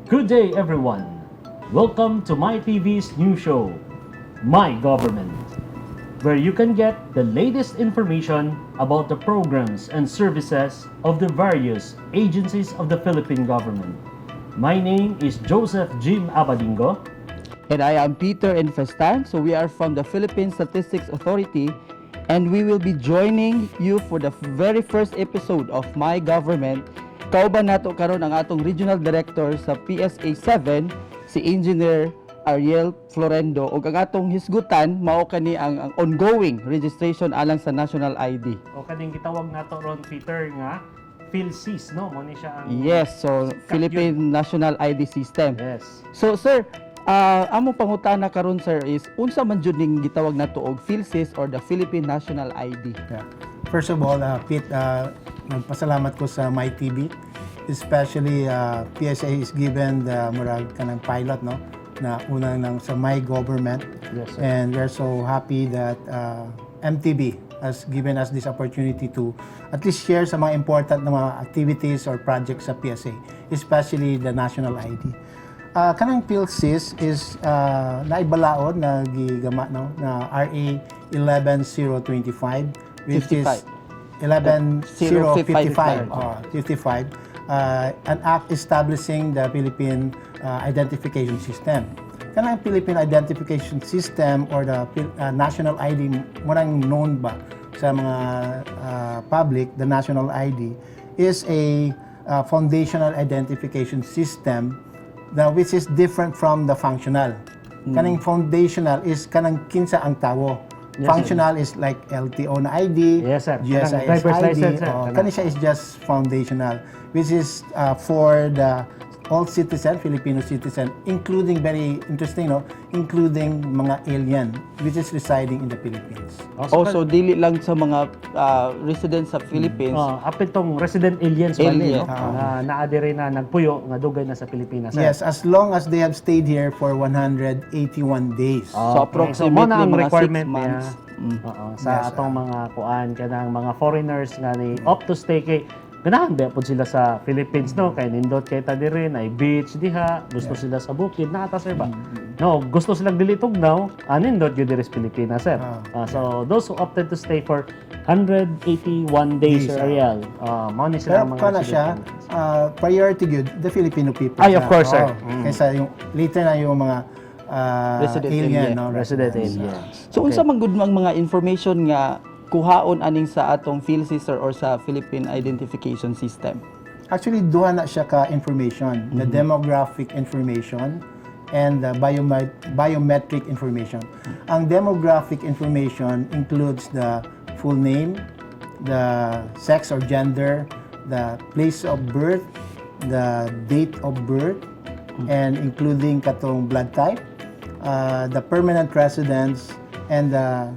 Good day, everyone. Welcome to my TV's new show, My Government, where you can get the latest information about the programs and services of the various agencies of the Philippine government. My name is Joseph Jim Abadingo. And I am Peter Infestan. So we are from the Philippine Statistics Authority, and we will be joining you for the very first episode of My Government. Kauban nato karon ang atong Regional Director sa PSA 7, si Engineer Ariel Florendo, ug ang atong hisgutan mao kani ang ongoing registration alang sa national ID. O kaning gitawag nato ron, Peter, nga PhilSys, no? Mo ni siya ang Yes, so Philippine National ID System. Yes. So sir, among pangutana karon sir is unsa man jud ning gitawag nato og PhilSys or the Philippine National ID? Yeah. First of all, Pete, nagpasalamat ko sa MyTV. Especially, PSA is given the murag kanang pilot, no? Na unang nang sa My Government. Yes, sir. And we're so happy that MTV has given us this opportunity to at least share sa mga important na mga activities or projects sa PSA, especially the national ID. Kanang PhilSys is naibalaod na gigama, no? Na RA 11025, which 55. is 11055. 55. An act establishing the Philippine Identification System. Kanang Philippine Identification System or the National ID, murang known ba sa mga public, the National ID is a foundational identification system which is different from the functional. Kanang foundational is kanang kinsa ang tawo. Yes, Functional is like LTO na ID, Yes, sir. GSIS Driver's ID. license, sir. Kani siya is just foundational, which is for the all citizen, Filipino citizen, including, very interesting, no, including mga alien, which is residing in the Philippines. Also dili lang sa mga residents sa Philippines. Apit tong resident aliens ba ni, no? Alien. Na naadiri na nagpuyo nga dugay na sa Pilipinas. sir. Yes, as long as they have stayed here for 181 days. So Okay. approximately mo na ang mga 6 requirement months. niya. Sa Yes, atong mga kuan kanang mga foreigners nga ni opt to stay kay ganahan ba pod sila sa Philippines, no? Kay nindot kay ta diri na beach diha, gusto sila sa bukid na ata, sir ba? No, gusto silang dili tugnaw, nindot gyud diri sa Pilipinas, sir. So those who opted to stay for 181 days, Days, Sir Ariel, mao ni sila Pero mga kana siya, resident. priority good, the Filipino people. Ay, of siya. course, sir. Kaysa yung, later na yung mga Resident alien, alien. no? Resident residents. alien. So unsa man gud ang mga information nga kuhaon aning sa atong PhilSys or sa Philippine Identification System? Actually, duha na siya ka information. The demographic information and the biometric information. Ang demographic information includes the full name, the sex or gender, the place of birth, the date of birth, and including katong blood type, the permanent residence, and the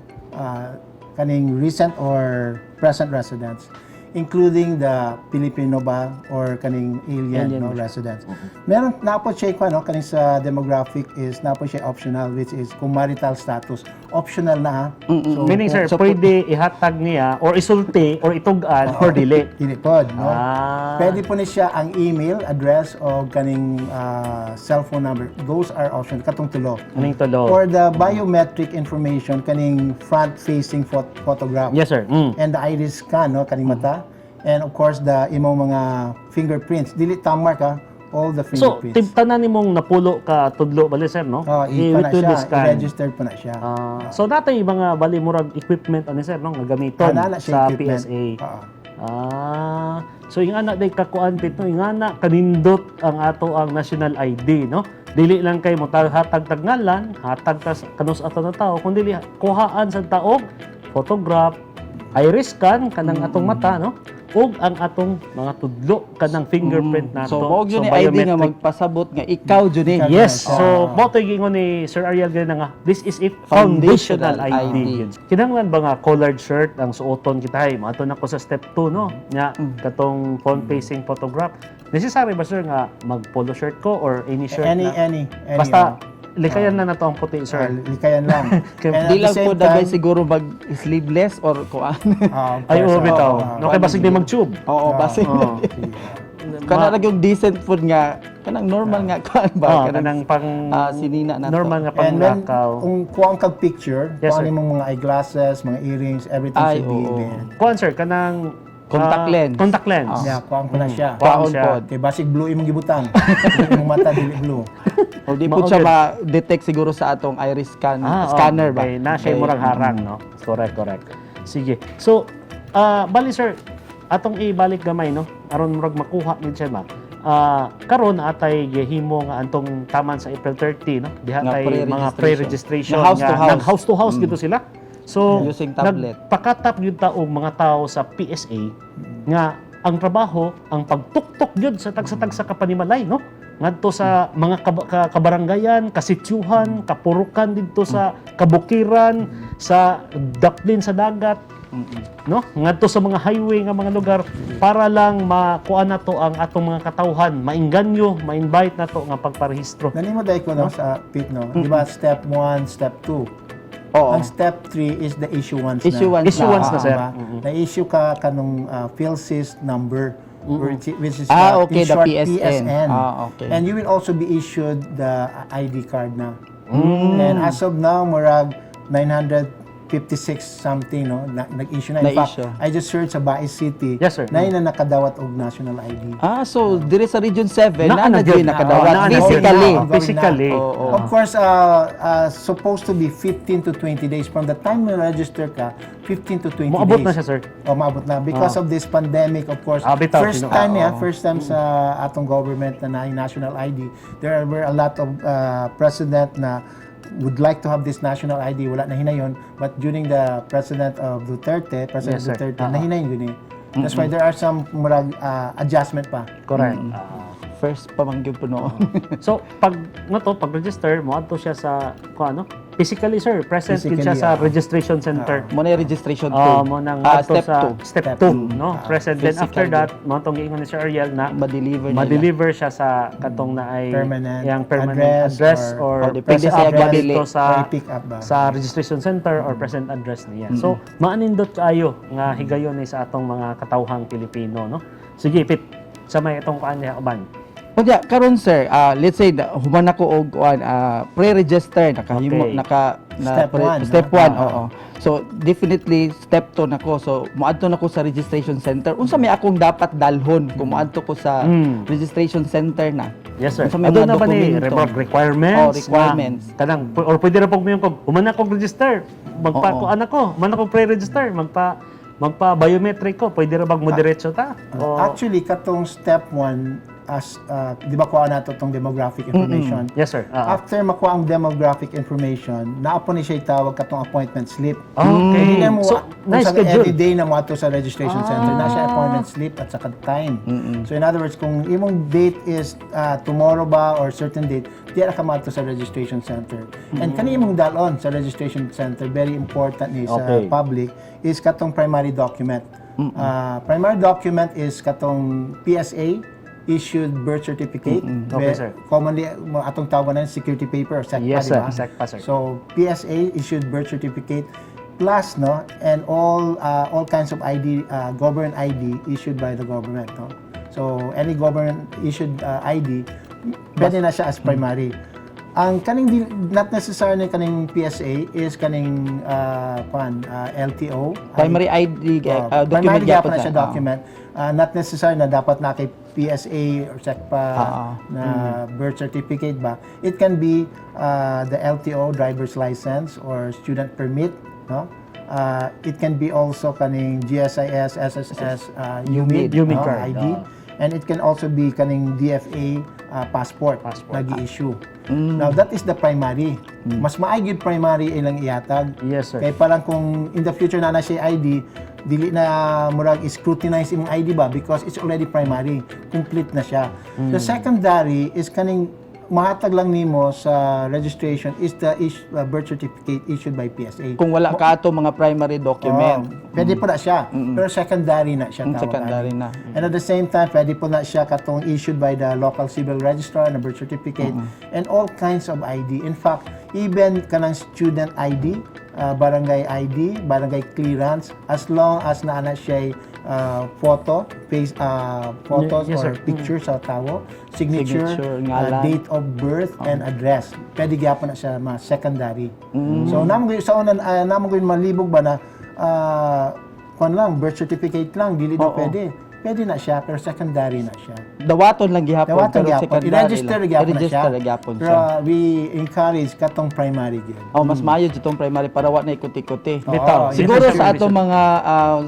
kaning recent or present residents, including the Filipino ba or kaning alien, no, residents. Meron na po siya no, kaning sa demographic is na po siya optional, which is kung marital status optional na ha. So, Meaning, sir, so, pwede ihatag niya or isulti or itugan or dili. Tinipod, no? Pwede po ni siya ang email address o kaning cellphone number. Those are optional katong tulo. Aning tulo. For the biometric information, kaning front-facing photograph. Yes, sir. And the iris scan, no, kaning mata. And of course, the imong mga fingerprints. Dili tammark ha, all the So, fingerprints. tanan nimong napulo ka tudlo bali, sir, no? Ipa na With siya, the scan. i-registered pa na siya. So, natay mga bali murag equipment ani, sir, no, nga gamiton Ana na sa siya equipment. PSA. Oo. So yung anak day kakuan pito, yung anak kanindot ang ato ang national ID, no? Dili lang kay mo hatag ngalan, hatag ta kanus ato na tao, kun dili kuhaan sa taog, photograph, iris scan kanang atong mata, no? Ug ang atong mga tudlo kanang fingerprint nato. So mao gyud ni ID nga biometric. magpasabot nga ikaw jud ni. Yes, so mo to gingon ni Sir Ariel gani nga, this is it foundational ID. Kinahanglan ba nga collared shirt ang suoton kita hay? Mato na ko sa step 2, no? Nya katong front facing photograph. Necessary ba, sir, nga mag polo shirt ko or any shirt na? Any. Basta likayan na nato ang puti, sir. Likayan lang. And Di lang at the po same dagay time, siguro mag sleeveless or kuan. Ay, oo, bitaw. oo. No, kay basig di mag-tube. Oo, basi. Oo. Kana ra yung decent food nga kanang normal nga kuan ba? kanang pang sinina na to. normal nga And when, panglakaw. kung kuha kag picture, Yes, kuha sir. nimong mga eyeglasses, mga earrings, everything Ay, should be oo. there. Kuan sir, kanang Contact lens. Contact lens. Yeah, kuha ko na siya. Kuhaan Kwaon siya. pod. Kay basig blue imong gibutang. imong mata dili blue. O di po siya Maugid. ma-detect siguro sa atong iris scanner ba? Okay. Na siya Okay. murang harang, no? Correct. Sige. So, bali sir, atong ibalik gamay, no? Aron murag makuha gid siya ba? Karon atay gihimo nga antong taman sa April 30, no? Diha Nga tay mga pre-registration. pre-registration Nga house to house. nag-house to house gito sila. So, Using tablet. nagpakatap yun taong mga tao sa PSA nga ang trabaho, ang pagtuktok yun sa tag sa kapanimalay, no? Ngadto sa mga kabarangayan, kasityuhan, kapurukan dito sa kabukiran, sa daplin sa dagat, no? Ngadto sa mga highway nga mga lugar para lang makuha na to ang atong mga katawhan, mainganyo, ma-invite na to nga pagparehistro. Nani mo dai ko no sa PIT no. Di ba step 1, step 2. Oo. Ang step 3 is the issuance Issuance na. Issuance na, sir. Diba? Na-issue ka kanong PhilSys number which is Okay, in the short, PSN. Okay. And you will also be issued the ID card na. And as of now, murag 956 something, no? Nag-issue na. In fact, Na-issue. I just searched sa Bae City. Yes, sir. Na yun na nakadawat og national ID. So dire sa Region 7 Na- na na- dyan nakadawat na- na- physically. na- Physically. Oo. Of course, supposed to be 15 to 20 days. From the time you register ka, 15 to 20 Maabot days. na siya, sir. Maabot na. Because of this pandemic, of course, Bitaw, first sino- time first time sa atong government na national ID, there were a lot of president na would like to have this national ID, wala na hinayon, but during the President Yes, sir. Duterte, nahinayon yun eh. That's why there are some murag adjustment pa. Correct. First pamanggyo po noon. So, pag pag-register mo adto siya sa ano? Physically, sir, present din siya Physically, sa registration center. Mo na yung registration 2. Mo nang adto step sa 2. step Step 2, no? Present then after physically. that, mo tong giingon ni Sir Ariel na Ma-deliver nila. ma-deliver siya sa katong na ay Permanent yang permanent address address, or or depende present sa address gabili. dito Or sa pick up ba? sa registration center or present address niya. So, maanindot kaayo nga higayon ni sa atong mga katawhang Pilipino, no? Sige, Pit, sa may itong kuan niya uban. Kaya karon sir, let's say human ako og pre-register nakahimo Okay. Step one, step no? 1 oo. So definitely step 2 nako. So moadto nako sa registration center. Unsa may akong dapat dalhon kung moadto ko sa registration center na? Yes, sir. Unsa may Adto mga na ba ni dokumento? requirements? Requirements. Na, kanang, or pwede na pong mayong human na kong register. Magpa-kuan ako, human na kong pre-register. Magpa-biometric ko. Pwede na bang mo diretso ta? O, Actually, katong step 1, as di ba kuha nato tong demographic information. yes, sir. After makuha ang demographic information, naapo ni siya itawag katong appointment slip. Okay. Hindi na mo, So, nice sa schedule. every day na mo ato sa registration center, na siya appointment slip at saka time. So in other words, kung imong date is tomorrow ba or certain date, di ka maato sa registration center. And kani imong dalon sa registration center, very important ni sa Okay. public, is katong primary document. Primary document is katong PSA, issued birth certificate. Okay, sir. Commonly, atong tawag na security paper or SECPA, Yes, di sir. ba? SECPA, sir. So, PSA issued birth certificate plus, no, and all kinds of ID, government ID issued by the government, no. So, any government issued ID, pwede na siya as primary. Ang kaning not necessarily kaning PSA is kaning LTO. Primary ID Primary document gyapon na gyapon siya document. Not necessarily na dapat na kay PSA or SECPA na birth certificate ba. It can be the LTO, driver's license or student permit, no? It can be also kaning GSIS, SSS, UMID, UMID no? card, ID. And it can also be kaning DFA passport. Nag-i-issue. Now, that is the primary. Mas maayod primary ilang ihatag. Yes, sir. Kaya parang kung in the future na siya ID, dili na murag scrutinize imong ID ba because it's already primary. Complete na siya. The secondary is kaning mahatag lang nimo sa registration is the birth certificate issued by PSA. Kung wala ka ato mga primary document. Pwede po na siya. Pero secondary na siya tawag. Secondary na. And at the same time, pwede po na siya katong issued by the local civil registrar na birth certificate and all kinds of ID. In fact, even kanang student ID, barangay ID, barangay clearance, as long as naana siya photo, face, photos Yes, or sir. picture sa tawo, signature, Signature, ngalan. date of birth, and address. Pwede gyapon na siya secondary. So namo sa una namo malibog ba na kuan lang, birth certificate lang, dili na pwede. Pwede na siya, pero secondary na siya. Dawaton lang gihapon, Dawaton pero gyapon. secondary I-register lang. gyapon na siya. I-register gyapon Pero siya. we encourage katong primary gyud. Mas maayo itong primary para wa na ikuti-kuti. Bitaw. Siguro Yes, sir. sa atong mga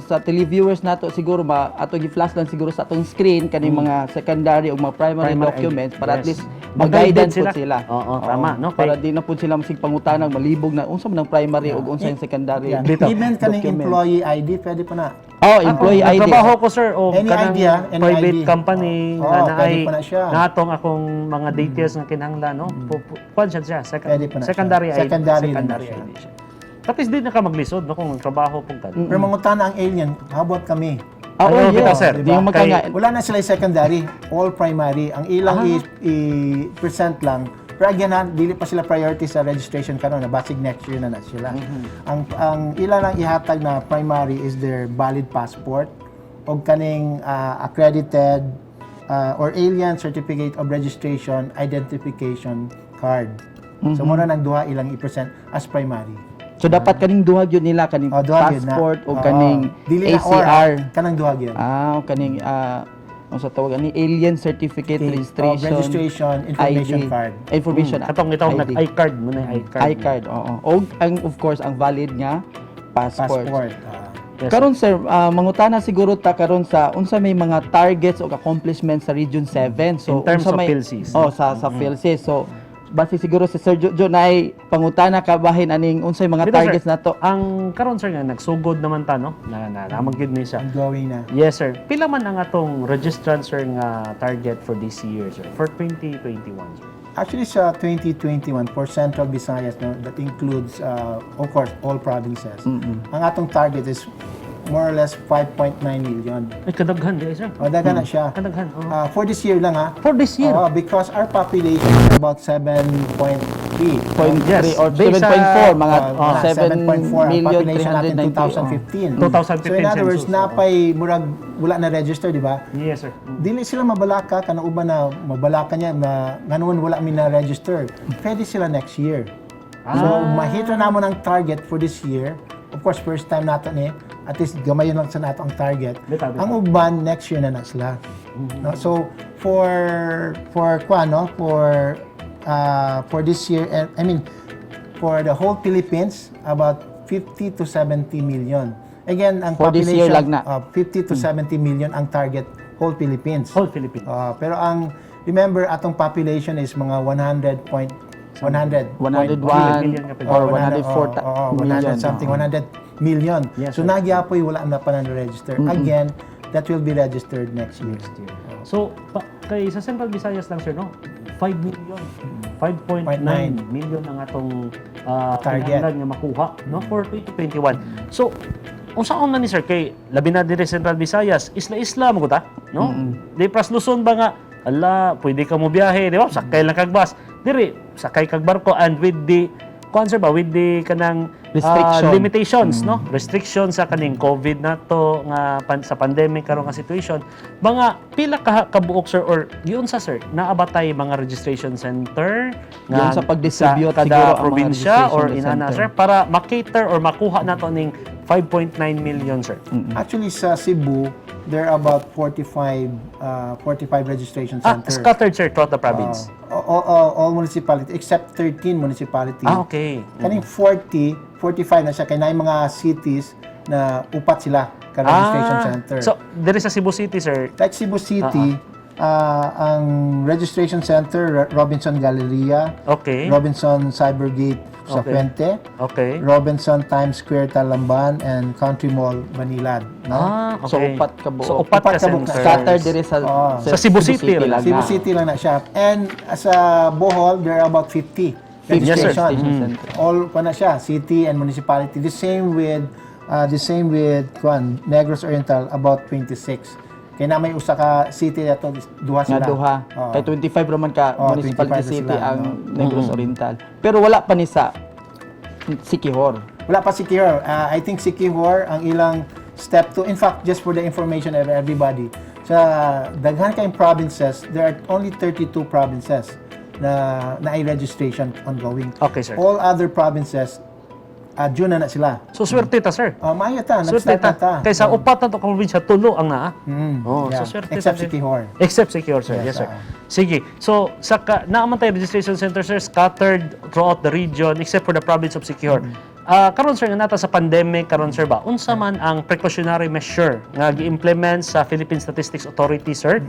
sa televiewers nato siguro ato gi-flash lang siguro sa atong screen kaning mga secondary o mga primary Primary documents ID. para at Yes. least mag-guidance Mag-guided po sila. Oo, tama, no? Para di na po sila masig pangutanang malibog na unsa man ang primary o unsa yung secondary. Yeah. Bitaw. Even kaning Document. employee ID, pwede pa na. Employee ID. Trabaho ko, sir, o Any kanang idea, any private ID. company Oo, na pwede naay pa na siya. natong akong mga details nga kinahanglan, no? Kuan siya, Pwede pa na siya. secondary ID. Secondary na Secondary siya. ID siya. Tapos di na ka maglisod, no? Kung trabaho pong ka. Pero mangutana ang alien, how about kami? Ayaw, bitaw, sir. Di mo Kay- makanga. Wala na sila secondary, all primary. Ang ilang i-present lang. Pero again, dili pa sila priority sa registration karon na basig next year na sila. Ang ilan lang ihatag na primary is their valid passport o kaning accredited or alien certificate of registration identification card. So muna nang duha ilang i-present as primary. So dapat kaning duha gyud nila kaning Duha gyud na. passport o Oo. kaning Dili na or, ACR. kanang duha gyud. Kaning ang sa tawag ni alien certificate registration, registration information ID, card. information Katong itong ID. nag-i-card mo na i-card. I-card, oo. O ang of course ang valid nga passport. Passport. Yes, Karon sir, mangutana siguro ta karon sa unsa may mga targets o accomplishments sa Region 7. So In terms unsa of may PhilSys. sa PhilSys. So base siguro si Sir Jojo na ay pangutana ka bahin aning unsay mga Bitaw, targets sir, nato. Ang karon sir nga nagsugod naman ta, no? Namagid ni siya. Ongoing na. Yes, sir. Pila man ang atong registrant, sir, nga target for this year, sir? For 2021, sir? Actually, sa 2021, for Central Visayas, no, that includes, of course, all provinces. Ang atong target is more or less 5.9 million. Ay, kadaghan di, sir. O, daga na siya. Kadaghan, oo. For this year lang, ha? For this year. Because our population is about 7.3. Yes. or Based 7.4 mga 7 7.4 ang million population natin 390. 2015. 2015 So in other words, census, napay murag wala na register, di ba? Yes, sir. Dili sila mabalaka kana uban na mabalaka niya na nganuon wala mi na register. Pwede sila next year. So mahito namo ang target for this year. Of course, first time nato ni at least gamayon lang sa nato ang target. Bitaw. Ang uban next year na sila. No? So for this year, I mean for the whole Philippines, about 50 to 70 million. Again, ang For this year population lang na. 50 to 70 million ang target whole Philippines. Whole Philippines. Pero remember, atong population is mga 101 million ka pa. or 104 million. 100 something, 100 million. Yes, So sir. nagyapoy wala na pa na-register. Again, that will be registered next year. So, kay sa Central Visayas lang, sir, no? 5 million. 5.9 million ang atong Target. kinahanglan nga makuha, no? For 2021. So, unsaon na ni sir kay labi na diri Central Visayas, isla-isla mo ta, no? Di pras Luzon ba nga ala, pwede ka mo biyahe, di ba? Sakay lang kag bus. Diri, sakay kag barko and with the with the kanang Restriction. limitations, no? Restriction sa kaning COVID na to nga sa pandemic karon nga situation. Mga pila ka kabuok sir or giun sa sir naabatay mga registration center Yun sa pag-distribute sa siguro kada ang mga probinsya or registration inana center. sir para makater or makuha nato ning 5.9 million sir. Actually, sa Cebu, there are about 45 registration centers. Scattered sir throughout the province. All municipalities except 13 municipalities. Okay. Kaning 45 na siya kay naay mga cities na upat sila ka registration center. So, diri sa Cebu City sir. Like Cebu City, ang registration center Robinson Galleria, Okay. Robinson Cybergate sa Okay. Puente, Okay. Robinson Times Square Talamban, and Country Mall Manilad. No? So Okay. upat ka buok. So upat Upat ka ka buok. centers. Scatter diri sa Sa Cebu City lang. Cebu na. City lang na siya. And sa Bohol, there are about 50 Yes, sir. registration. All pa na siya, city and municipality. The same with Negros Oriental, about 26. Kaya na may usa ka city ato duha Nga sila. duha. Oo. Kay 25 raman ka Oo, municipality 25 city sila, ang no? Negros Oriental. Pero wala pa ni sa Siquijor. Wala pa si Kihor. I think si Kihor, ang ilang Step 2, in fact, just for the information of everybody, sa daghan kayong provinces, there are only 32 provinces na registration ongoing. Okay, sir. All other provinces, June na sila. So, swerte ta, sir. Maayo ta, Swerte nag-start na ta. ta. Kaysa upat na to probinsya, tulo ang naa. Oh, Yeah. so swerte Except ta, sir. Siquijor. Except Secure, sir. Yes, Yes, sir. Sige. So, naaman tayo registration center, sir, scattered throughout the region except for the province of Secure. Karon sir, nga nata sa pandemic, karon sir ba, unsa man ang precautionary measure nga gi-implement sa Philippine Statistics Authority, sir?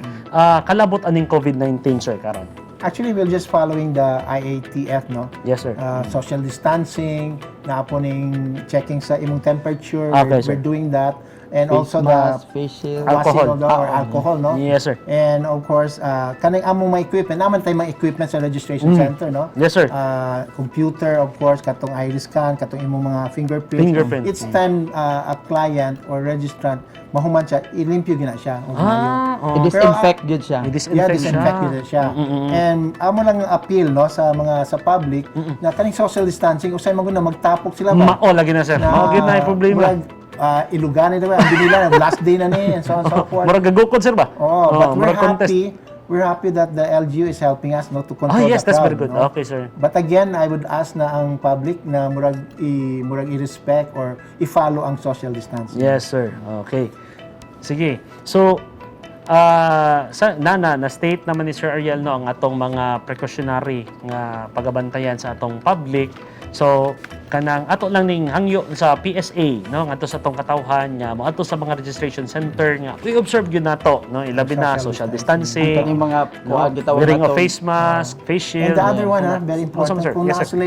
Kalabot aning COVID-19, sir, karon. Actually, we're just following the IATF, no? Yes, sir. Social distancing, naaponing checking sa imong temperature. Okay, sir. We're doing that. And Face also mask, face shield. washing Alcohol. of the or alcohol, no? Yes, sir. And of course, kanang among mga equipment, naman tayo mga equipment sa registration center, no? Yes, sir. Computer, of course, katong iris scan, katong imong mga fingerprints. Fingerprint. Each time a client or registrant mahuman siya, ilimpyo gina siya. Oh. I-disinfect good siya. Yeah, I-disinfect disinfect siya. yun siya. And amo lang ang appeal, no, sa public na kaning social distancing usay maguna magtapok sila ba? Mao lagi na, sir. Mao gid na yung problema. Ilugani daw ang binila last day na ni and so on and so forth. Murag gagukod, sir ba? Oh, but murag contest. we're happy that the LGU is helping us, no, to control Yes, the that's crowd. very good. No? Okay, sir. But again, I would ask na ang public na murag i-respect or i-follow ang social distancing. Yes, sir. Okay. Sige. So, na-state naman ni Sir Ariel, no, ang atong mga precautionary nga pagabantayan sa atong public. So, kanang ato lang ning hangyo sa PSA, no, ngadto sa atong katawhan nga moadto sa mga registration center nga we observe gyud nato, no, ilabi na social distancing, Kaning mga kuha gitawag wearing of natong- face mask, face shield. And the other one, very Awesome, important, sir. kung Yes, nasa sir. sila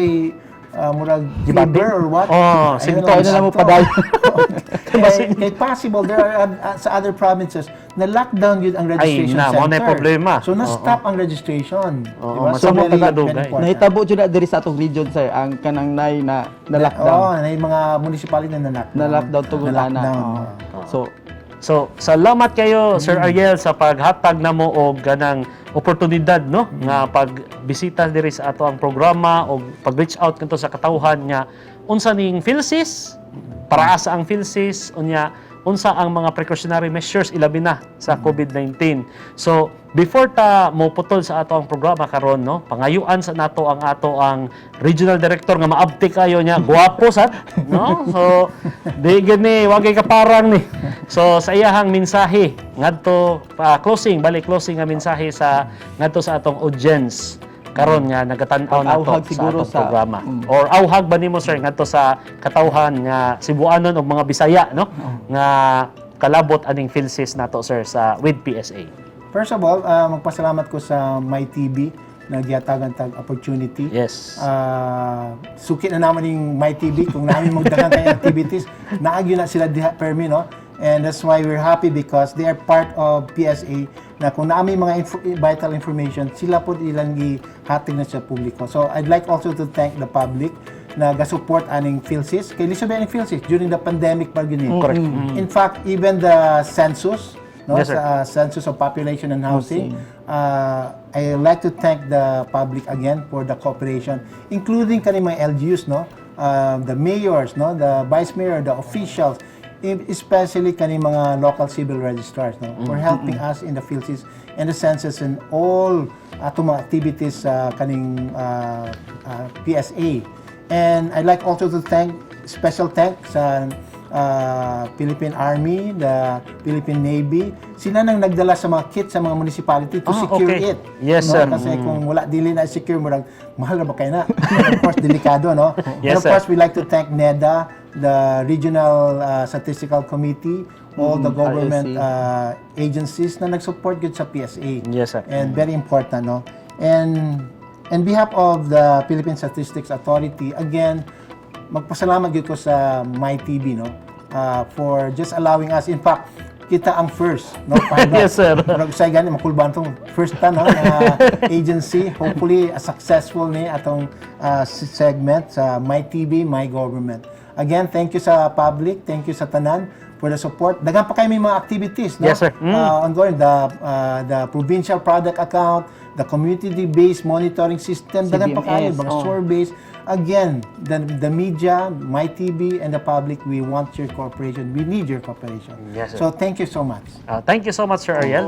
murag Gibati? fever or what. Oh, ayun symptoms. lang, Ayun na lang mo symptoms. padayon. Kay possible, there are sa other provinces na lockdown yun ang registration na, center. mo na yung problema. So, na-stop ang registration. Oo, Diba? So, masama very, tagadugay. very important. Nahitabo jud na diri sa atong region sir ang kanang nay na lockdown. Oo, na yung mga municipality na na-lockdown. Na lockdown tungod ana. Na-lockdown. So So, salamat kayo, Sir Ariel, sa paghatag namo og ganang oportunidad, no, nga pagbisita diri sa ato ang programa o pag-reach out kanto sa katawhan nga unsa ning PhilSys, para sa ang PhilSys, unya unsa ang mga precautionary measures ilabi na sa COVID-19. So, before ta mo putol sa ato ang programa karon, no, pangayuan sa nato ang regional director nga maabti kayo niya, guwapo sad, no? So, di gani wagay kaparang ni. So, sa iyahang mensahe ngadto closing nga mensahe sa ngadto sa atong audience karon nga nagatan-aw nato Pag-auhag sa siguro atong sa- programa. Or auhag ba nimo sir ngadto sa katawhan nga Cebuanon og mga Bisaya, no? Nga kalabot aning PhilSys nato sir sa with PSA. First of all, magpasalamat ko sa MyTV na giyatagan tag opportunity. Yes. Suki na naman yung MyTV kung namin magdagang kay activities. Naagyo na sila diha permi, no? And that's why we're happy because they are part of PSA na kung namin mga vital information, sila po ilang gihatag na sa publiko. So I'd like also to thank the public na ga-support aning PhilSys. Kay Elizabeth aning PhilSys during the pandemic pa yun. Correct. In fact, even the census, no, Yes, sir. sa Census of Population and Housing, I like to thank the public again for the cooperation, including kaning mga LGUs, no, the mayors, no, the vice mayor, the officials, especially kaning mga local civil registrars, no, for helping us in the PhilSys and the census and all atong mga activities sa kaning PSA. And I'd like also to special thank sa Philippine Army, the Philippine Navy. Sila nang nagdala sa mga kit sa mga municipality to secure okay. it. Yes, no? sir. Kasi kung wala dili na secure mo mahal na ba kayo na? And of course, delikado, no? Yes, And of sir. course, we like to thank NEDA, the Regional Statistical Committee, all the government agencies na nag-support good sa PSA. Yes, sir. And very important, no? And on behalf of the Philippine Statistics Authority, again, magpasalamat gyud ko sa MyTV, no, for just allowing us. In fact, kita ang first, no, Yes, sir. Murag say gani makulban tong first ta, no, na agency. Hopefully a successful ni atong segment sa MyTV, My Government. Again, thank you sa public, thank you sa tanan for the support. Dagan pa kayo may mga activities, no? Yes, sir. Ongoing, the provincial product account, the community-based monitoring system, dagan pa kayo, CBMS, mga surveys, Again, the media, my TV, and the public, we want your cooperation. We need your cooperation. Yes, sir. So thank you so much. Thank you so much, Sir Ariel.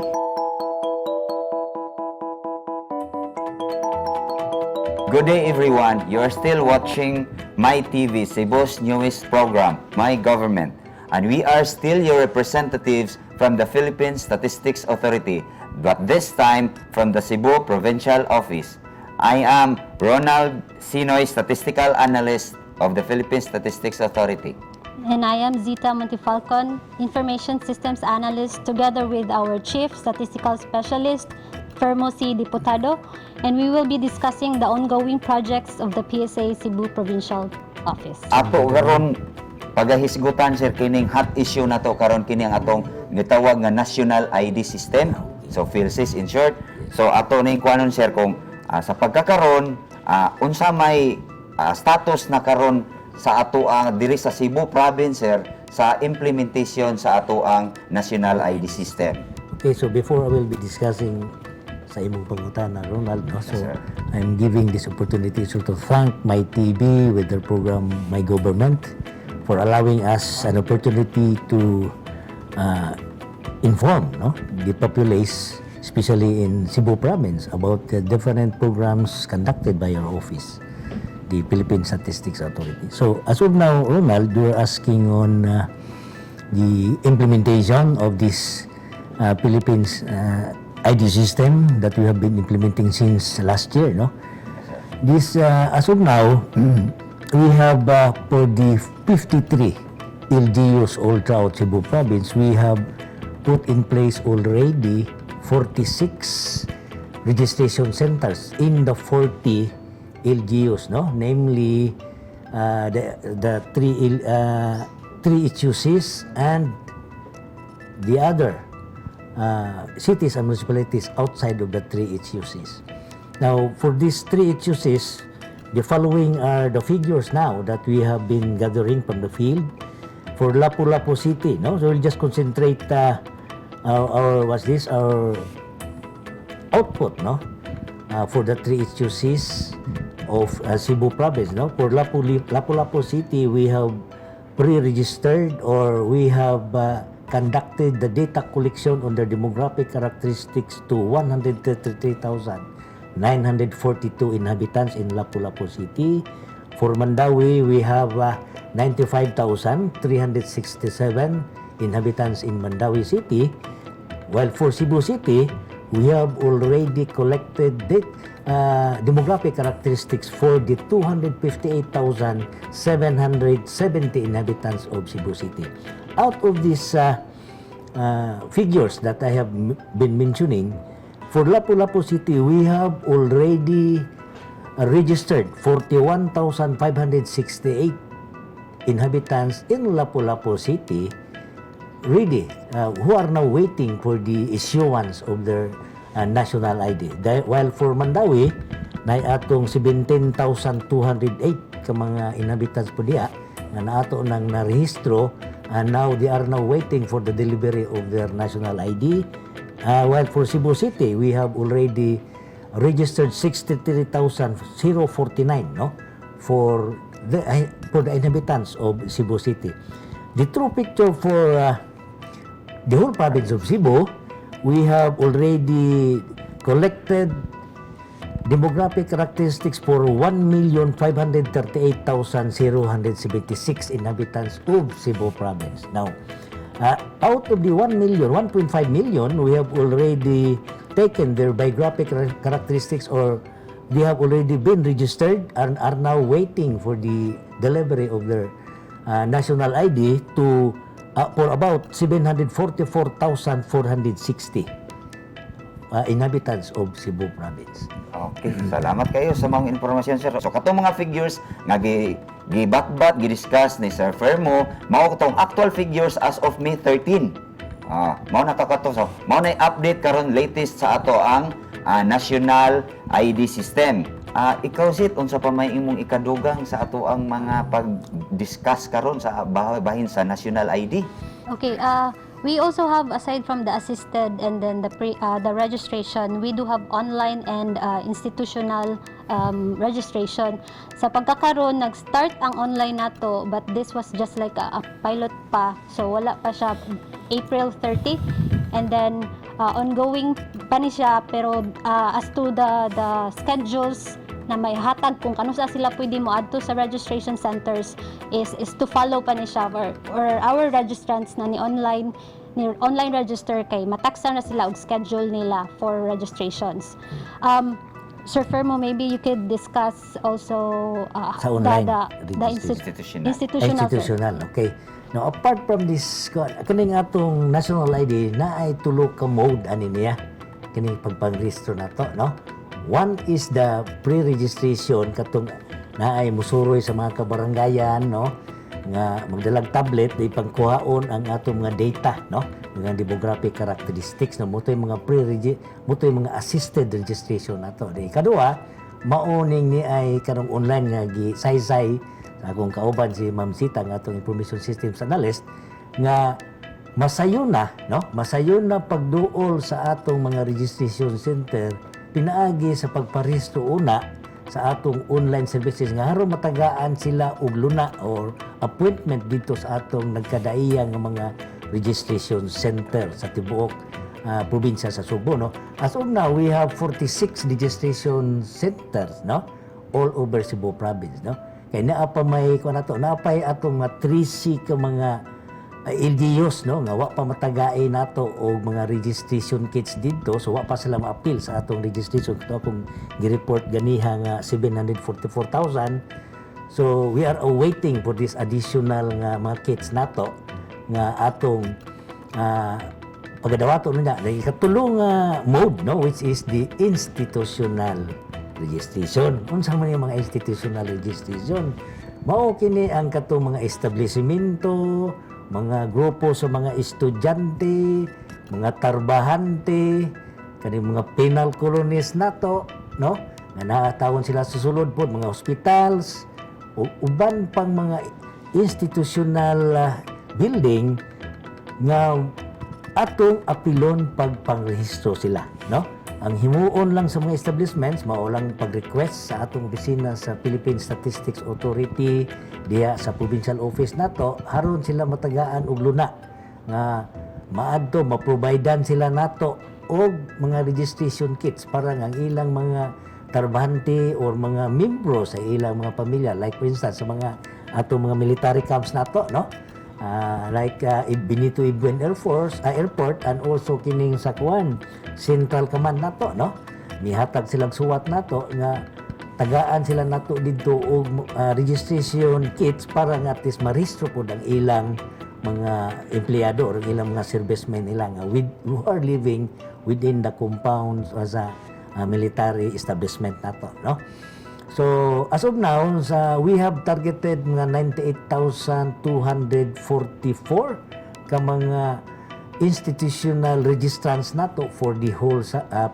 Good day everyone. You are still watching My TV, Cebu's newest program, My Government. And we are still your representatives from the Philippine Statistics Authority, but this time from the Cebu Provincial Office. I am Ronald Sinoy, Statistical Analyst of the Philippine Statistics Authority. And I am Zita Montefalcon, Information Systems Analyst, together with our Chief Statistical Specialist, Fermo C. Diputado, and we will be discussing the ongoing projects of the PSA Cebu Provincial Office. Ato karon pagahisgutan sir kining hot issue na to karon kini ang atong gitawag nga National ID System. So PhilSys in short. So ato ning kuanon sir kung sa pagkakaron unsa may status na karon sa ato ang diri sa Cebu province sir sa implementation sa ato ang National ID System. Okay, so before I will be discussing sa imong pangutana, Ronald, no? So Yes, sir. I'm giving this opportunity to thank my TV with their program My Government for allowing us an opportunity to inform, no, the populace, especially in Cebu province, about the different programs conducted by our office, the Philippine Statistics Authority. So as of now, Ronald, you are asking on the implementation of this Philippines ID system that we have been implementing since last year, no? This, as of now, we have for the 53 LGUs all throughout Cebu province, we have put in place already 46 registration centers in the 40 LGUs, no? Namely, the three HUCs and the other cities and municipalities outside of the three HUCs. Now, for these three HUCs, the following are the figures now that we have been gathering from the field. For Lapu-Lapu City, no? So we'll just concentrate our output, no? For the three HUCs of Cebu province, no? For Lapu-Lapu City, we have pre-registered or we have conducted the data collection on their demographic characteristics to 133,942 inhabitants in Lapu-Lapu City. For Mandawi, we have 95,367 inhabitants in Mandawi City. While for Cebu City, we have already collected demographic characteristics for the 258,770 inhabitants of Cebu City. Out of these figures that I have been mentioning, for Lapu-Lapu City, we have already registered 41,568 inhabitants in Lapu-Lapu City, really, who are now waiting for the issuance of their national ID. While for Mandawi, na atong 17,208 ka mga inhabitants po diya na naato nang narehistro, and now they are now waiting for the delivery of their national ID. While for Cebu City, we have already registered 63,049, no, for the inhabitants of Cebu City. The true picture for the whole province of Cebu, we have already collected demographic characteristics for 1,538,076 inhabitants of Cebu province. Now, out of the 1 million, 1.5 million, we have already taken their biographic characteristics, or they have already been registered and are now waiting for the delivery of their national ID to for about 744,460 inhabitants of Cebu province. Okay, salamat kayo sa mga informasyon sir. So katong mga figures nga gibatbat, gidiscuss ni Sir Fermo, mao katong actual figures as of May 13. Mao na kakato. So mao na update karon latest sa ato ang National ID System. Ikaw Sit, unsa pa may imong ikadugang sa ato ang mga pag-discuss karon sa bahin sa National ID? Okay, We also have, aside from the assisted and then the registration, we do have online and institutional registration. Sa pagkakaroon, nag-start ang online nato, but this was just like a pilot pa. So wala pa siya April 30. And then ongoing pa ni siya, pero as to the schedules na may hatag kung kano sila pwede mo adto sa registration centers is to follow pa ni siya or our registrants na ni online register kay mataksa na sila og schedule nila for registrations. Sir Fermo, maybe you could discuss also Sa online the Institutional, Institutional. institutional sir. okay. Now, apart from this, kaning atong national ID, na ay tulo ka mode ani niya. Kini pagpangrehistro na to, no? One is the pre-registration, katong na ay musuroy sa mga kabarangayan, no? Nga magdalag tablet, di pangkuhaon ang atong mga data, no? Mga demographic characteristics, no? Muto yung mga muto yung mga assisted registration na to. Di kadua, mauning ni ay karong online nga gi-say-say akong kauban si Ma'am Sita nga atong information systems analyst nga masayon na, no? Masayon na pagduol sa atong mga registration center pinaagi sa pagparehistro una sa atong online services nga aron matagaan sila og luna or appointment dito sa atong nagkadaiyang nga mga registration center sa tibuok probinsya sa Subo, no? As of now, we have 46 registration centers, no? All over Cebu province, no? Kaya naa pa may kuan nato, napay atong mga 3C ka mga LGUs, no, nga wa pa matagay nato og mga registration kits dito, so wa pa sila ma-appeal sa atong registration. Ito akong gi-report ganiha nga 744,000. So we are awaiting for this additional nga mga kits nato nga atong pagadawato na ikatulong mode, no, which is the institutional registration. Unsa man yung mga institutional registration? Mao kini ang katong mga establishmento, mga grupo sa mga estudyante, mga tarbahante, kani mga penal colonies nato, no? Nga naatawon sila sa sulod po, mga hospitals, o uban pang mga institutional building nga atong apilon pagpangrehistro sila, no? Ang himuon lang sa mga establishments, mao lang pag-request sa atong opisina sa Philippine Statistics Authority diya sa provincial office nato, haron sila matagaan og luna nga maadto maprovidean sila nato og mga registration kits para nga ang ilang mga tarbahante or mga membro sa ilang mga pamilya, like for instance sa mga atong mga military camps nato, no? Like Benito Ibuen Airport and also kining sa Kuan Central Command nato, no? Mihatag silang suwat nato nga tagaan sila nato didto og registration kits para nga at least marehistro pod ang ilang mga empleyado or ilang mga servicemen nila nga who are living within the compounds as a military establishment nato, no? So, as of now, we have targeted mga 98,244 ka mga institutional registrants nato for the whole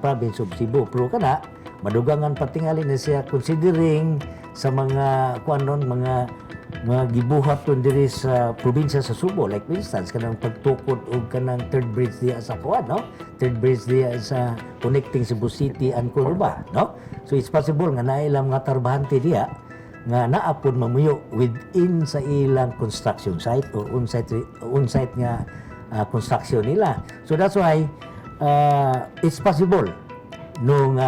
province of Cebu. Pero kana, madugangan patingali na siya considering sa mga kuanon mga gibuhat kon diri sa probinsya sa Subo, like for instance kanang pagtukod og kanang third bridge diya sa kuan, no? Third bridge diya sa connecting Cebu City and Cordoba, no? So it's possible nga naay ilang mga tarbahante diya nga naapod mamuyo within sa ilang construction site or on-site nga construction nila. So that's why it's possible nung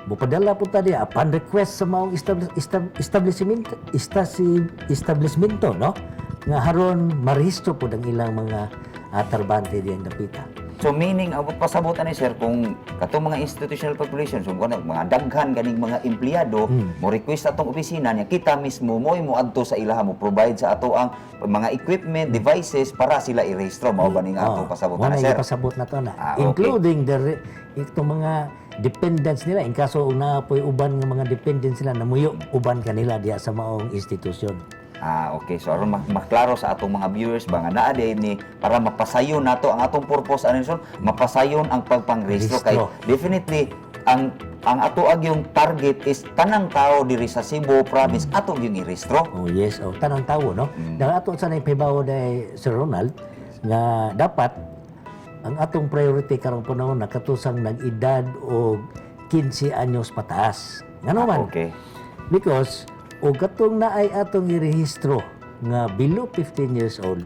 mupadala po tayo upon request sa mga establishmento, no? Nga haron marehistro po ang ilang mga tarbante diyan dapita. So meaning abot pasabutan ni sir kung katong mga institutional population, so mga daghan ganing mga empleyado mo request atong opisina niya, kita mismo mo adto sa ilaha mo provide sa ato ang mga equipment, devices para sila i-rehistro. Mao ba ning ato pasabutan na sir? Pasabot na to na. Okay. Including itong mga dependents nila in kaso na po'y uban ng mga dependents nila namuyo uban kanila diya sa maong institusyon. Okay. So aron maklaro sa atong mga viewers ba nga naa ni para mapasayon nato ang atong purpose ano sir, mapasayon ang pagpangrehistro kay definitely ang ato yung target is tanang tao diri sa Cebu province ato yung i-rehistro. Oh yes, tanang tawo, no? Dahil ato sa naipahibaw day Sir Ronald, nga dapat ang atong priority karong panahon na katusang nag-edad o 15 anyos pataas. Ngano man? Okay. Because o katong naay atong irehistro nga below 15 years old,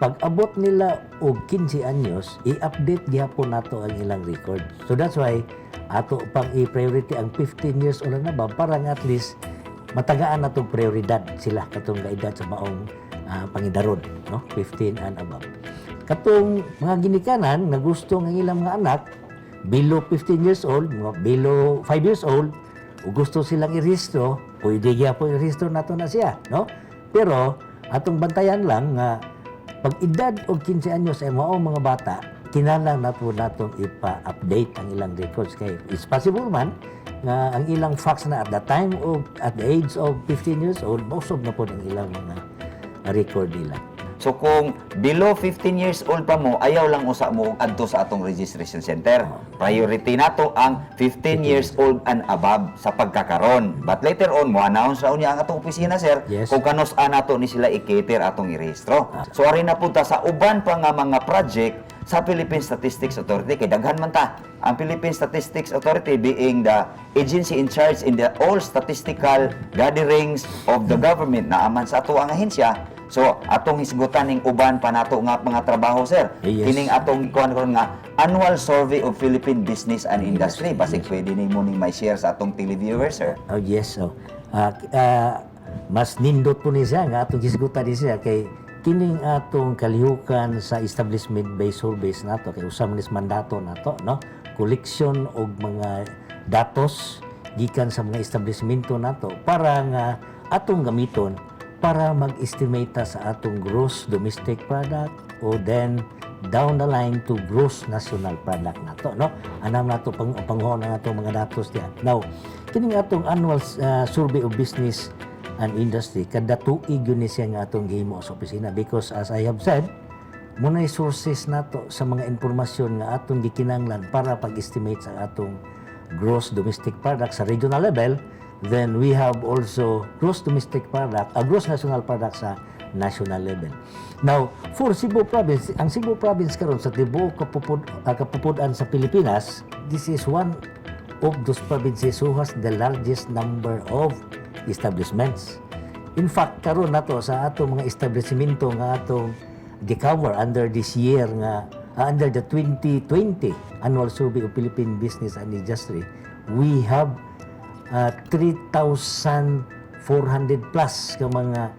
pag abot nila og 15 anyos, i-update gyapon nato ang ilang record. So that's why ato pang i-priority ang 15 years old na ba para nga at least matagaan natong prioridad sila katong edad sa maong pangidaron, no? 15 and above. Katong mga ginikanan na gusto ng ilang mga anak below 15 years old, mga below 5 years old, o gusto silang irehistro, pwede gyapon irehistro nato na siya, no? Pero atong bantayan lang nga pag edad og 15 anyos ay mao mga bata, kinahanglan nato natong ipa-update ang ilang records kay it's possible man nga ang ilang facts na at the time of at the age of 15 years old, mausog na po ang ilang mga record nila. So kung below 15 years old pa mo, ayaw lang usa mo adto sa atong registration center. Priority nato ang 15 years old and above sa pagkakaron. But later on, mo announce raw niya ang atong opisina, sir, Yes. kung kanos-an nato ni sila i-cater atong i-rehistro. So ari na punta sa uban pa nga mga project sa Philippine Statistics Authority kay daghan man ta. Ang Philippine Statistics Authority being the agency in charge in the all statistical gatherings of the government na aman sa ato ang ahensya. So atong hisgutan ning uban pa nato nga mga trabaho, sir. Yes. Kining atong kuan karon nga Annual Survey of Philippine Business and Industry. Basig pwede nimo ning may share sa atong televiewers, sir. Oh yes, so mas nindot po ni siya nga atong hisgutan ni siya kay kining atong kalihukan sa establishment-based surveys nato kay usam nis mandato nato, no? Koleksyon og mga datos gikan sa mga establishmento nato para nga atong gamiton para mag-estimate sa atong gross domestic product o then down the line to gross national product nato, no? Anam nato panguhon ang atong mga datos diyan. Now, kining atong annual survey of business and industry kada tuig yun siya nga atong gihimo sa opisina because as I have said, munay sources nato sa mga impormasyon nga atong gikinahanglan para pag-estimate sa atong gross domestic product sa regional level. Then we have also gross domestic product, gross national product sa national level. Now, for Cebu province, ang Cebu province karon sa tibuok kapupudan sa Pilipinas, this is one of those provinces who has the largest number of establishments. In fact, karon nato sa atong mga establishmento nga atong gi-cover under this year nga under the 2020 Annual Survey of Philippine Business and Industry, we have 3,400 plus ka mga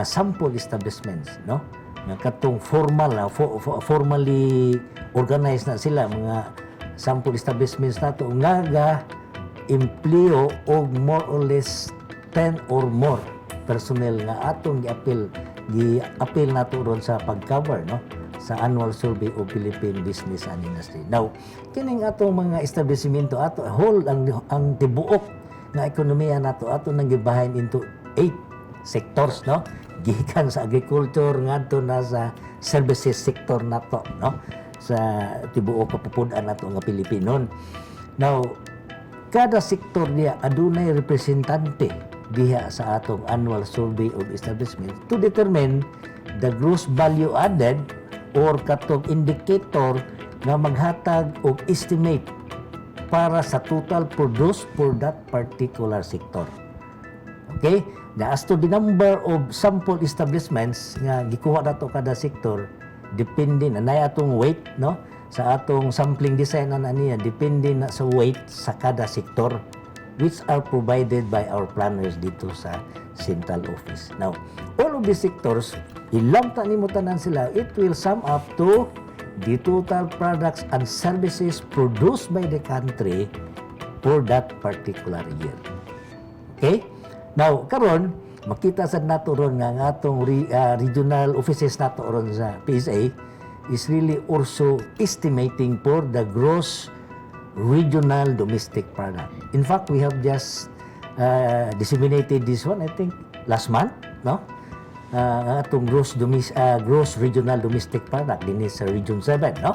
sample establishments, no? Nga katong formally organized na sila mga sample establishments nato nga empleo og more or less 10 or more personnel nga atong gi-appeal nato ron sa pag-cover, no? Sa Annual Survey of Philippine Business and Industry. Now, kining atong mga establishmento ato whole ang tibuok nga ekonomiya nato ato nang gibahin into 8 sectors, no? Gikan sa agriculture ngadto na sa services sector nato, no? Sa tibuok kapupudan nato nga Pilipinon. Now, kada sektor niya adunay representante diha sa atong Annual Survey of Establishments to determine the gross value added or katong indicator nga maghatag og estimate para sa total produced for that particular sector. Okay? Na as to the number of sample establishments nga gikuha nato kada sektor, depende na atong weight, no? Sa atong sampling design na niya, depende na sa weight sa kada sektor which are provided by our planners dito sa central office. Now, all of these sectors, ilang nimo tanan sila, it will sum up to the total products and services produced by the country for that particular year. Okay? Now, karon makita sad nato ron nga ang atong regional offices nato ron sa PSA is really also estimating for the gross regional domestic product. In fact, we have just disseminated this one, I think, last month, no? Atong gross regional domestic product din sa Region 7, no?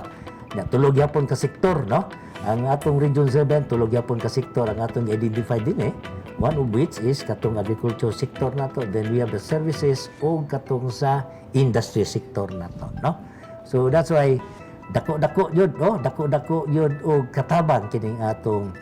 Na tulog yapon ka sektor, no? Ang atong Region 7 tulog yapon ka sektor ang atong identify din one of which is katong agriculture sector nato, then we have the services o katong sa industry sector nato, no? So that's why dako-dako yun og katabang kining atong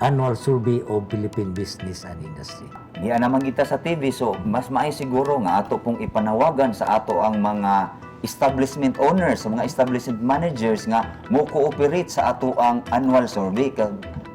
annual survey of Philippine business and industry. Di naman kita sa TV, so mas maay siguro nga ato pong ipanawagan sa ato ang mga establishment owners, sa mga establishment managers nga mo cooperate sa ato ang annual survey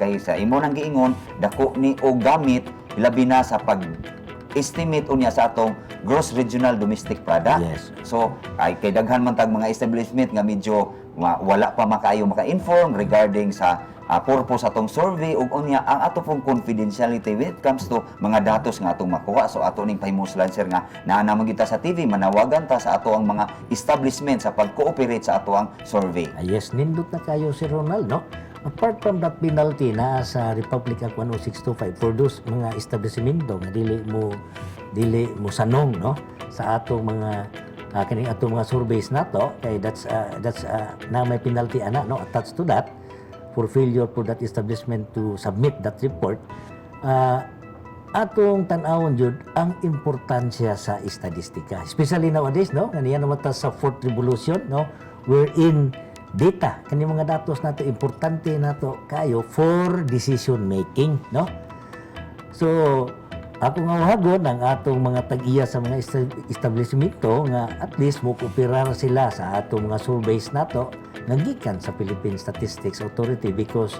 kay sa imo nang giingon dako ni og gamit labi na sa pag-estimate unya sa atong gross regional domestic product. Yes. So ay kay daghan man tag mga establishment nga medyo wala pa makayo maka-inform regarding sa purpose atong survey ug unya ang ato pong confidentiality when it comes to mga datos nga atong makuha. So ato ning pahimuslan sir nga naa naman kita sa TV manawagan ta sa ato ang mga establishment sa pag-cooperate sa ato ang survey. Yes, nindot na kayo si Ronald, no? Apart from that penalty na sa Republic Act 10625 for those mga establishmento nga dili mo sanong, no, sa atong mga kining atong mga surveys nato kay that's na may penalty ana, no, attached to that for failure for that establishment to submit that report. Atong tan-awon jud ang importansya sa estadistika, especially nowadays, no, kaniya naman ta sa fourth revolution, no, wherein data kani mga datos nato importante nato kayo for decision making, no. So ako nga uhagon ang atong mga tag-iya sa mga establishmento nga at least mo kooperar sila sa atong mga surveys nato nga gikan sa Philippine Statistics Authority because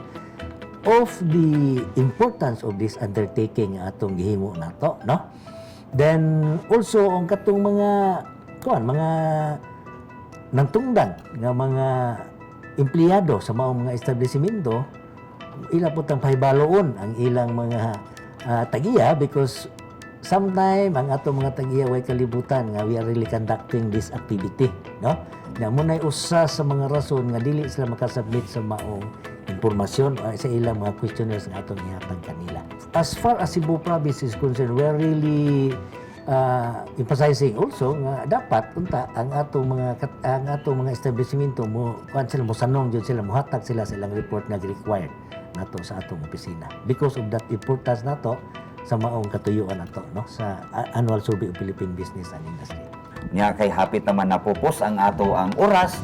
of the importance of this undertaking nga atong gihimo nato, no. Then also ang katong mga mga nangtungdan nga mga empleyado sa maong mga establishmento ila po tang pahibaloon ang ilang mga tagiya because sometime ang ato mga tagiya way kalibutan nga we are really conducting this activity, no. Na munay usa sa mga rason nga dili sila makasubmit sa maong impormasyon sa ilang mga questionnaires nga atong ihatag kanila. As far as Cebu province is concerned, we are really emphasizing also nga dapat unta ang atong mga establishmento mo sila mo sanong jud sila mohatag sila sa ilang report nga required nato sa atong opisina because of that importance nato sa maong katuyuan nato, no, sa annual survey of Philippine business and industry. Nya kay hapit naman napupos ang ato ang oras,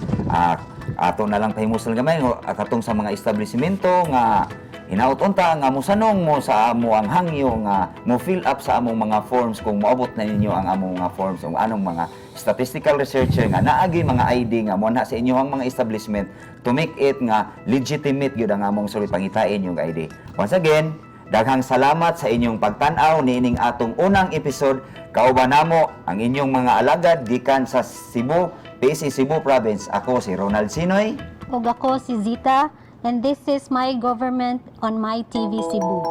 ato na lang pahimusal gamay katong sa mga establishmento nga hinaut-unta nga mosanong mo sa amo ang hangyo nga mo fill up sa among mga forms kung moabot na ninyo ang among mga forms o anong mga statistical researcher nga naagi mga ID nga mo na sa inyong mga establishment to make it nga legitimate gyud ang among survey pangitain yung ID. Once again, daghang salamat sa inyong pagtan-aw niining atong unang episode. Kauban namo ang inyong mga alagad gikan sa Cebu, PSC Cebu Province. Ako si Ronald Sinoy. Ug ako si Zita, and this is My Government on My TV Cebu.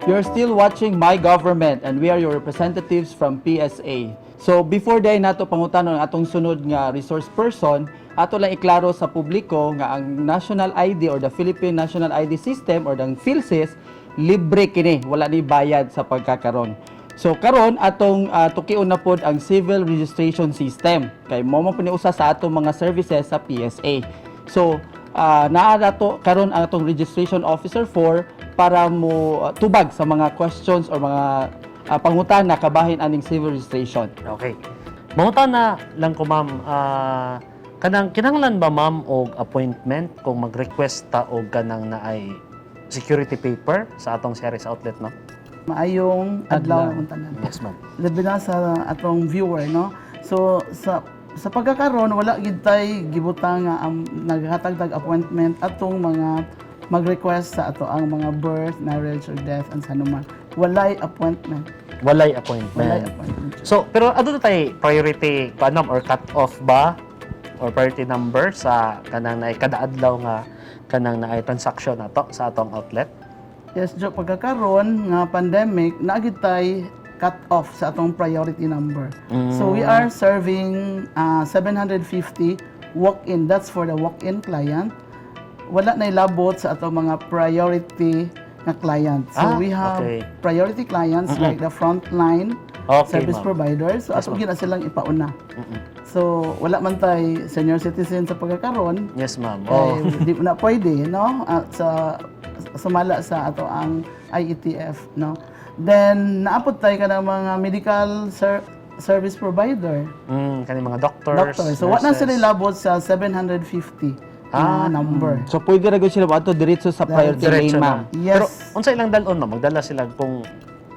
You're still watching My Government and we are your representatives from PSA. So before day nato pangutanon atong sunod nga resource person, ato lang iklaro sa publiko nga ang National ID or the Philippine National ID System or the PhilSys libre kini, wala ni bayad sa pagkakaron. So karon atong tukion na pod ang civil registration system kay mo man paniusa sa atong mga services sa PSA. So naa nato karon ang atong registration officer for para mo tubag sa mga questions or mga pangutana kabahin aning civil registration. Okay. Mangutana lang ko, ma'am, kinahanglan ba, ma'am, og appointment kung mag-request ta og kanang naay security paper sa atong series outlet, no? Maayong adlaw ng tanan. Yes, ma'am. Labi na sa atong viewer, no? So sa pagkakaroon wala gid tay gibutang nga naghatag appointment atong mga mag-request sa ato ang mga birth, marriage or death and sanuman. Walay appointment. Walay appointment. So, pero ano na tayo priority kanam or cut off ba or priority number sa kanang naay kada adlaw nga kanang naay transaction nato sa atong outlet? Yes, jo pagkakaroon nga pandemic naagid tay cut off sa atong priority number. So we are serving 750 walk-in. That's for the walk-in client. Wala na ilabot sa atong mga priority na clients. So we have priority clients like the frontline service providers. So ato gina silang ipauna. So wala man tay senior citizen sa pagkakaroon. Yes, ma'am. Di na pwede, no? Sa sumala sa ato ang IETF, no? Then naapod tayo ka ng mga medical service provider. Kani mga doctors, Doctor. So what na nurses. sila labot sa 750 number. So pwede ra gyud sila ato diretso sa priority lane, Diretso ma'am. na. Pero Yes. unsa ilang dalon, ma'am? Magdala sila kung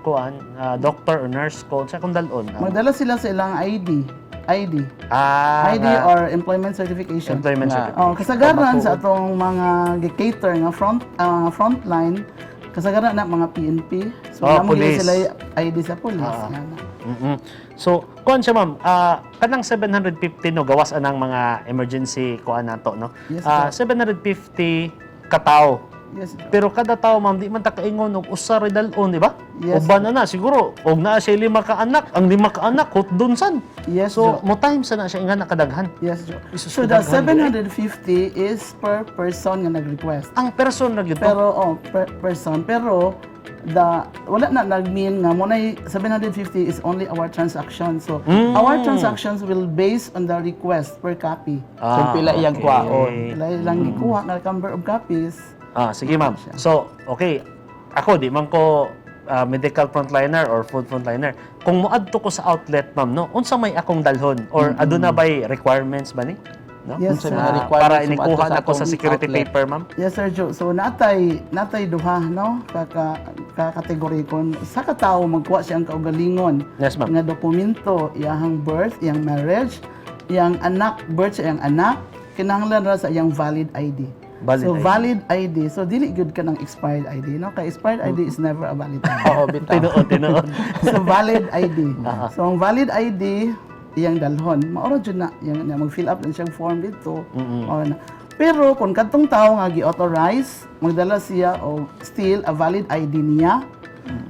kuan, doctor or nurse ko, unsa kung dalon? Magdala sila sa ilang ID ID nga, or employment certification. employment Nga. certificate. Kasagaran sa atong mga gi-cater nga frontline, kasagaran na mga PNP. So namo gyud police. sila ID sa police. Yan. So, kuan siya, ma'am, kanang 750 no gawas anang mga emergency kuan nato, no. Yes, 750 katao. Yes. Pero kada tao, ma'am, di man ta kaingon og usa ra dalon, di ba? Yes. Uban na siguro og naa siya 5 ka anak, ang 5 ka anak hutdon Yes, So, Jo. mo time sa na siya nga nakadaghan. Yes, Jo. Isus, So the kadaghan, 750 is per person nga nag-request. Ang person ra gyud to. Pero per person, pero wala na nag-mean nga mo na 750 is only our transaction. So our transactions will base on the request per copy. So pila iyang kwaon. Wala lang gikuha nga number of copies. Sige, ma'am. So, okay. Ako, di man ko medical frontliner or food frontliner. Kung moadto ko sa outlet, ma'am, no, unsa may akong dalhon? Or aduna ba'y requirements ba ni? No? Yes, Unsa sir. mga Para requirements inikuha sa na ko sa atong security outlet? paper, ma'am? Yes, Sir Joe. So natay duha, no? Kakategory kon sa katao magkuha siyang kaugalingon. Yes, ma'am. Nga dokumento, iyang birth, iyang marriage, iyang anak, birth sa iyang anak, kinahanglan ra sa iyang valid ID. Valid so ID. valid ID. So dili good ka ng expired ID, no? Kay expired ID is never a valid ID. Oo, bitaw. Tinuod. So valid ID. So ang valid ID iyang dalhon. Maoro jud na yang mag-fill up na siyang form dito. Maoro na. Pero kung kadtong tawo nga gi-authorize, magdala siya og still a valid ID niya.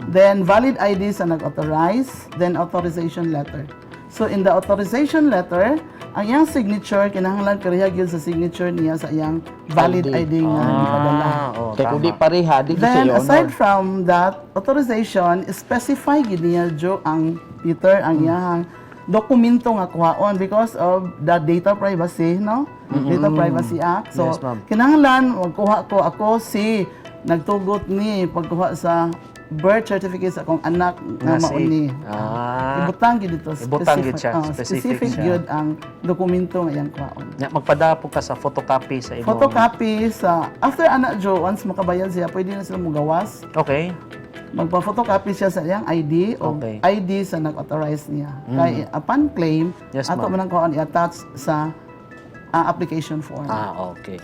Then valid ID sa nag-authorize, then authorization letter. So in the authorization letter, ang iyang signature kinahanglan pareha gyud sa signature niya sa iyang valid ID nga gipadala. Kaya kung di pareha, di ko Then sa aside from that authorization, specify gid niya Jo ang Peter ang iyang dokumento nga kuhaon because of the data privacy, no? Data Privacy Act. So Yes, ma'am. kinahanglan magkuha ko ako si nagtugot ni pagkuha sa birth certificate sa akong anak nga Nga si- mauni. Ibutang gid dito Ibutang gid siya, specific specific siya. gyud ang dokumento nga iyang kuhaon. Magpadapo ka sa photocopy sa imong... Photocopy sa after anak Jo, once makabayad siya, pwede na sila mugawas. Okay. Magpa-photocopy siya sa iyang ID o Okay. ID sa nag-authorize niya. Kaya upon claim, Yes, ato ma'am. man ang kuhaon i-attach sa application form. Okay.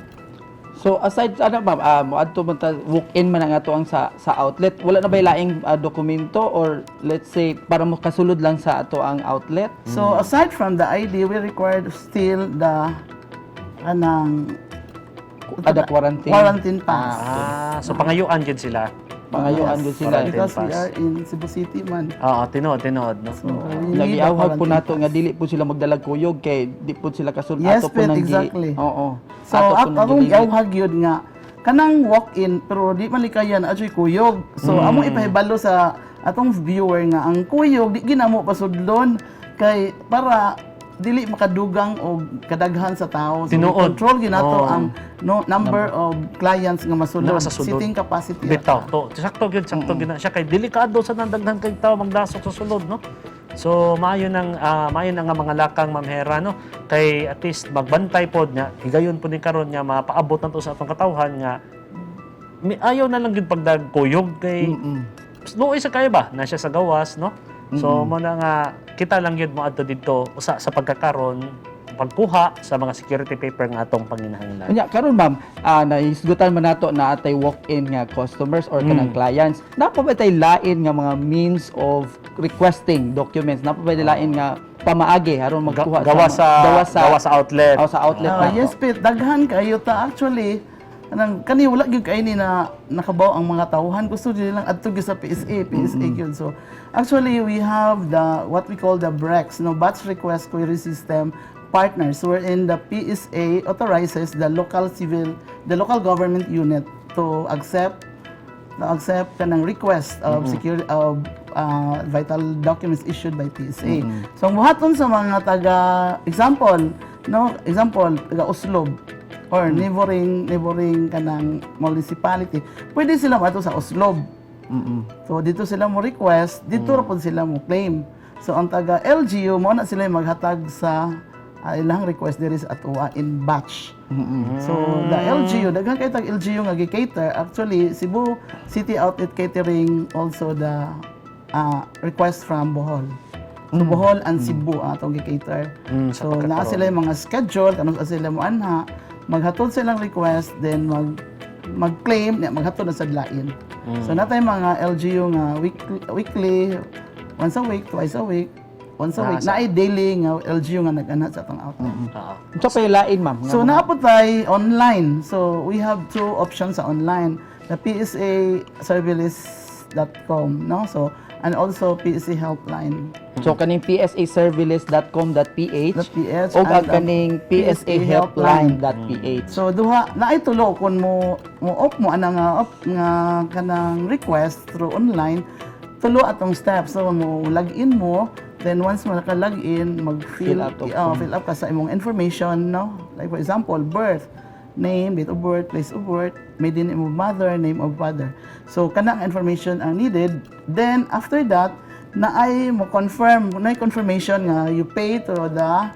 So aside sa ano ma'am, adto man ta walk-in man ang ato ang sa outlet, wala na ba laing dokumento or let's say para mo kasulod lang sa ato ang outlet? So aside from the ID, we required still the anang Ada quarantine. quarantine pass. So pangayuan gid sila. Pangayuan Yes, gyud sila. Because we pass. are in Cebu City man. Tinood, no? So we need the Nagiawhag po quarantine nato nga pass. dili po sila magdalag kuyog kay di po sila kasulod Yes, ato po Pet, nang exactly. Oo. So Ato po nang atong giligid. yawhag yun nga kanang walk-in pero di malikayan adyoy kuyog. So amo ipahibalo sa atong viewer nga ang kuyog di ginamo pasudlon kay para dili makadugang og kadaghan sa tao. So Tinuod. control ginato Oo. ang number of clients nga masulod. Nasa sulod. Sitting capacity. Bitaw to. Sakto gyud na siya kay delikado sa nandaghan kay tawo magdasok sa sulod, no? So maayo nang nga mga lakang mamhera, no? Kay at least magbantay pod nya higayon pod ni karon nga mapaabot na to sa atong katawhan nga ayaw na lang gyud pagdag kuyog kay luoy sa kaya ba na siya sa gawas, no? So mo na nga kita lang gyud mo adto didto usa sa pagkakaron pagkuha sa mga security paper nga atong panginahanglan. Nya karon ma'am, nahisgutan man nato na atay walk-in nga customers or kanang clients. Napa ba tay lain nga mga means of requesting documents? Napa ba tay lain nga pamaagi aron magkuha gawa sa outlet. sa outlet na. Yes, Pet, daghan kayo ta actually kani wala gyud kay ni na nakabaw ang mga tawhan gusto nila lang adto gyud sa PSA gyud. So actually we have the what we call the BREX, no, batch request query system partners wherein the PSA authorizes the local government unit to accept kanang request of security of vital documents issued by PSA. So ang buhaton sa mga example taga Oslob or neighboring kanang municipality, pwede sila mato sa Oslob So dito sila mo request, dito ra pud sila mo claim. So ang taga LGU mo na sila yung maghatag sa ilang request diri sa atoa in batch. So the LGU, daghan kay tag LGU nga gi-cater. Actually Cebu City Outlet Catering also the request from Bohol. So Bohol and Cebu atong gi-cater. sa So naa sila yung mga schedule kanus sila mo anha, maghatod silang request then mag-claim niya maghatod na sa lain. So natay mga LGU nga weekly, once a week, twice a week, once a week, naay daily nga LGU nga nag-ana sa atong outlet. Oo. Unsa pa yung lain, ma'am? So naapot tay online. So we have two options sa online. The PSA servicelist.com, no? So and also PSA helpline. So kaning psaservicelist.com.ph .ph o ang and, kaning psahelpline.ph. So duha naay tulo kun mo op mo ana nga kanang request through online, tulo atong steps. So mo login mo, then once mo naka-login, Fill out of fill up ka sa imong information, no? Like for example, birth, name, date of birth, place of birth, maiden name of mother, name of father. So kanang information ang needed. Then after that, naay mo confirm, naay confirmation nga you pay to the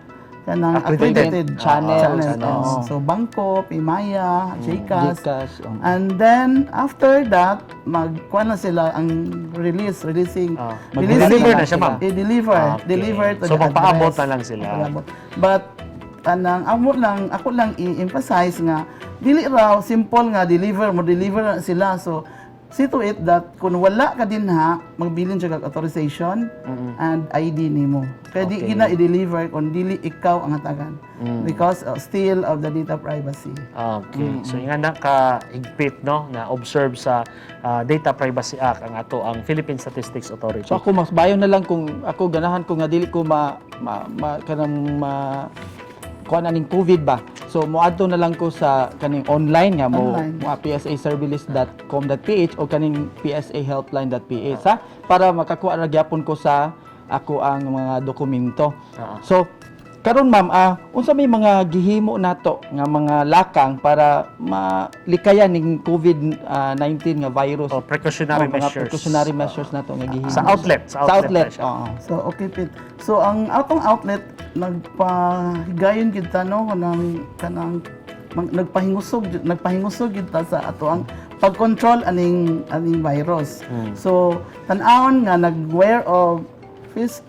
kanang accredited channels. Oo. So Bangko, Paymaya, GCash. Gcash, And then after that, magkuha na sila ang releasing. Mag-deliver na siya, ma'am. I-deliver. Okay. Deliver to So, the magpaabot address. na lang sila. Magpaabot. But ako lang i-emphasize nga dili raw simple nga deliver na sila. So see to it that kung wala ka din magbilin siya kag authorization and ID nimo. Kaya di gina i-deliver kung dili ikaw ang hatagan because still of the data privacy. Okay. So nga na ka-higpit no na observe sa Data Privacy Act ang Philippine Statistics Authority. So ako mas bayo na lang kung ako ganahan ko nga dili ko kuan aning COVID ba. So moadto na lang ko sa kaning online nga mo psaservicelist.com.ph o kaning psahelpline.ph para makakuha ra gyapon ko sa ako ang mga dokumento. So karon ma'am, unsa may mga gihimo nato nga mga lakang para malikayan ning COVID-19 nga virus? O precautionary mga measures. Precautionary measures nato nga gihimo. Sa outlet. Sa outlet. siya. Oo. So okay Pete. So ang atong outlet nagpahigayon kita no kanang nagpahingusog kita sa ato ang pag-control aning virus. So tan-awon nga nag-wear of face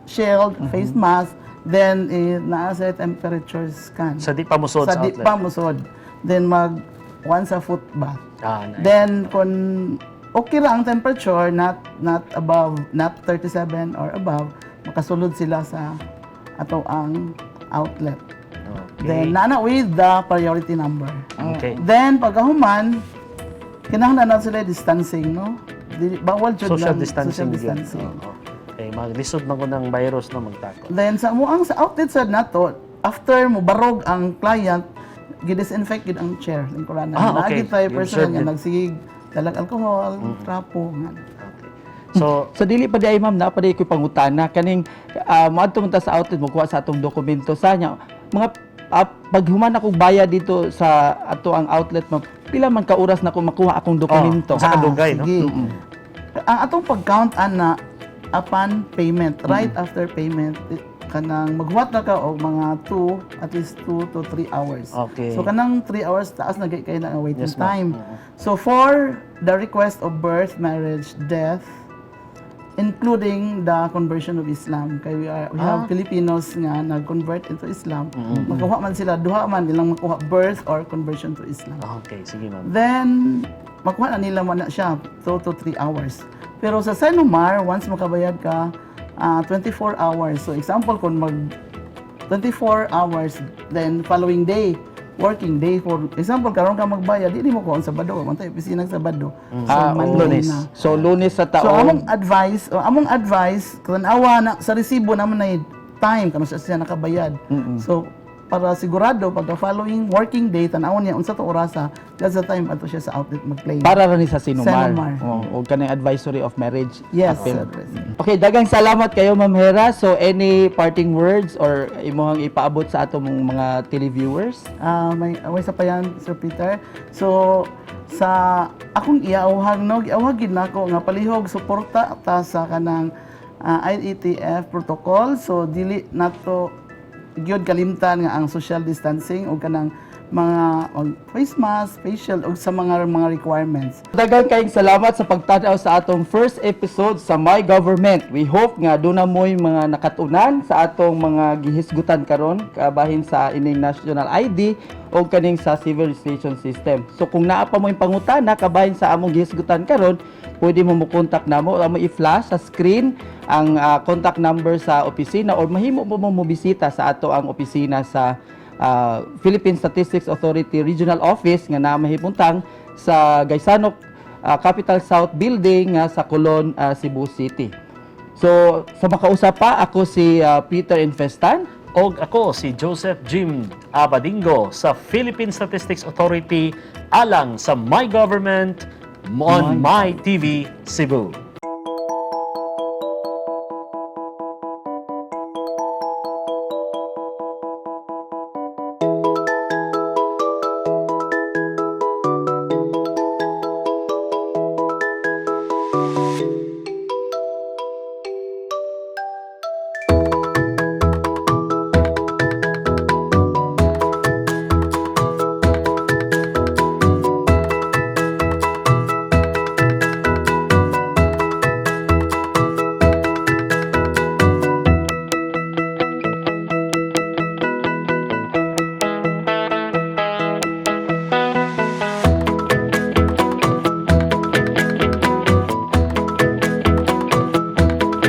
shield, face mask, then naa sa temperature scan. Sa di pa musod sa Sa di outlet. pa musod. Then once a foot bath. Nice. Then kung okay ra ang temperature, not 37 or above, makasulod sila sa ato ang outlet. Okay. Then nana with the priority number. Okay. Then pagkahuman, kinahanglan na sila distancing, no? Bawal jud Social lang distancing. social distancing. Okay, maglisod man ko ng virus no magtako. Then sa outlet sad nato, after mo barog ang client, gi-disinfect gid ang chair ning kurana. Okay. Naagi tayo You person observe nga it. nagsigig dalag alcohol, trapo nga. Okay. So, So dili pa di ay ma'am na pa di ko pangutana kaning moadto man ta sa outlet mo kuha sa atong dokumento sa nya mga paghuman ako bayad dito sa ato ang outlet ma'am pila man ka oras na ko makuha akong dokumento. sa kadugay, no? Sige. Ang atong pag-count ana upon payment, right after payment, kanang maghuwat na ka og mga at least 2 to 3 hours. Okay. So kanang 3 hours taas na kay na ang waiting Yes, ma'am. time. So for the request of birth, marriage, death, including the conversion of Islam, kay we have Filipinos nga nag-convert into Islam. Makuha man sila duha man nilang makuha birth or conversion to Islam. okay, sige ma'am. Then, makuha na nila man na siya 2 to 3 hours. Pero sa Senomar, once makabayad ka, 24 hours. So example, kung 24 hours, then following day, working day, for example, karon ka magbayad, hindi mo ko ang Sabado, mantay opisina ng Sabado. So Monday Lunes. na. So lunes sa So taon. among advice, kung awa na sa resibo naman na time kano siya nakabayad. So para sigurado pagka following working day tan-awon niya unsa to orasa, that's the time ato siya sa outlet mag-claim. Para ra ni sa Sinumar. Sinumar. O kanang advisory of marriage. Yes, appeal. sir. Okay, dagang salamat kayo Ma'am Hera. So any parting words or imong ipaabot sa atong mga televiewers? May sa pa yan, Sir Peter. So, sa akong iawhag no giawhagin nako nga palihog suporta ta sa kanang IETF protocol, so dili nato gyud kalimtan nga ang social distancing o kanang mga face mask, facial o sa mga requirements. Daghang kayong salamat sa pagtanaw sa atong first episode sa My Government. We hope nga doon na mo'y mga nakatunan sa atong mga gihisgutan karon kabahin sa ining national ID o kaning sa civil registration system. So kung naa pa mo yung pangutana kabahin sa among gihisgutan karon, pwede mo mo-contact namo o mo i-flash sa screen ang contact number sa opisina or mahimo mo bisita sa ato ang opisina sa Philippine Statistics Authority Regional Office nga na mahipuntang sa Gaisano Capital South Building nga sa Colon, Cebu City. So sa makausap pa ako si Peter Infestan. O ako si Joseph Jim Abadingo sa Philippine Statistics Authority alang sa My Government on My TV Cebu.